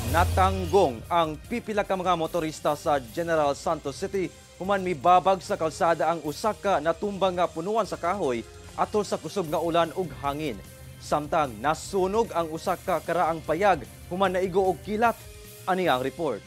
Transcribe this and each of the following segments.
Natanggong ang pipila ka mga motorista sa General Santos City human mibabag sa kalsada ang usa ka natumbang nga punuan sa kahoy atol sa kusog nga ulan ug hangin. Samtang nasunog ang usa ka karaang payag human naigo og kilat. Ani ang report.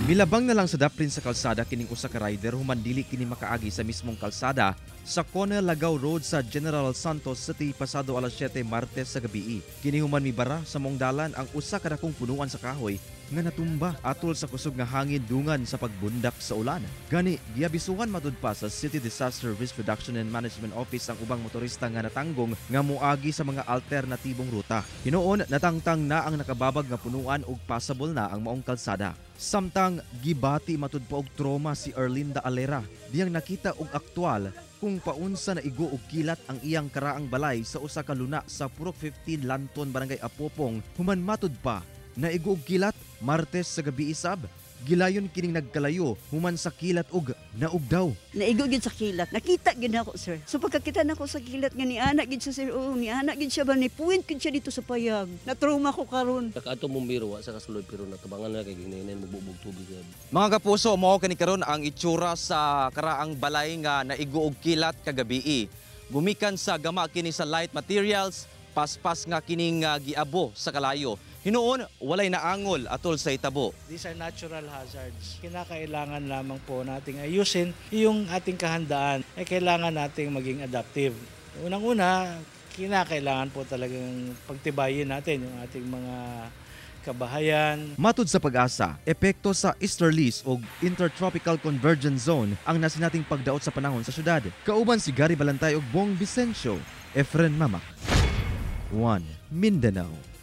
Milabang na lang sa daplin sa kalsada kining usa ka rider human dili kini makaagi sa mismong kalsada sa Cornel Lagao Road sa General Santos City pasado alas 7 Martes sa gabii. Kini human mibara sa mong dalan ang usa ka dakong punuan sa kahoy nga natumba atol sa kusog nga hangin dungan sa pagbundak sa ulan. Gani giabisuhan matud pa sa City Disaster Risk Reduction and Management Office ang ubang motorista nga natanggong nga moagi sa mga alternatibong ruta. Hinuon natangtang na ang nakababag nga punuan ug passable na ang maong kalsada. Samtang gibati matud pa og trauma si Erlinda Alera diyang nakita og aktual kung paunsa na igo og kilat ang iyang karaang balay sa usa ka luna sa Purok 15 Lanton, Barangay Apopong, human matud pa na igo og kilat Martes sa gabi isab. Gilayon kining nagkalayo human sa kilat og naug daw. Naigo gid sa kilat. Nakita gid nako, sir. So pagkakita nako sa kilat nga ni ana gid siya, sir. Oh, ni ana gid siya ba ni puwint gid siya dito sa payag. Na trauma ko karon. Kaato mong biro wa sa kasulod pero natabangan na kay ginainay magbubog tubig. Mga kapuso, mao kani karon ang itsura sa karaang balay nga naigo og kilat kagabii. Gumikan sa gama kini sa light materials, paspas nga kining giabo sa kalayo. Hinuon, walay naangol atol sa itabo. These are natural hazards. Kinakailangan lamang po nating ayusin yung ating kahandaan. Ay kailangan nating maging adaptive. Unang-una, kinakailangan po talagang pagtibayin natin yung ating mga kabahayan. Matud sa Pag-asa, epekto sa easterlies o Intertropical Convergence Zone ang nasinating pagdaot sa panahon sa syudad. Kauban si Gary Balantay ug Bong Vicencio, Efren Mamak. 1 Mindanao.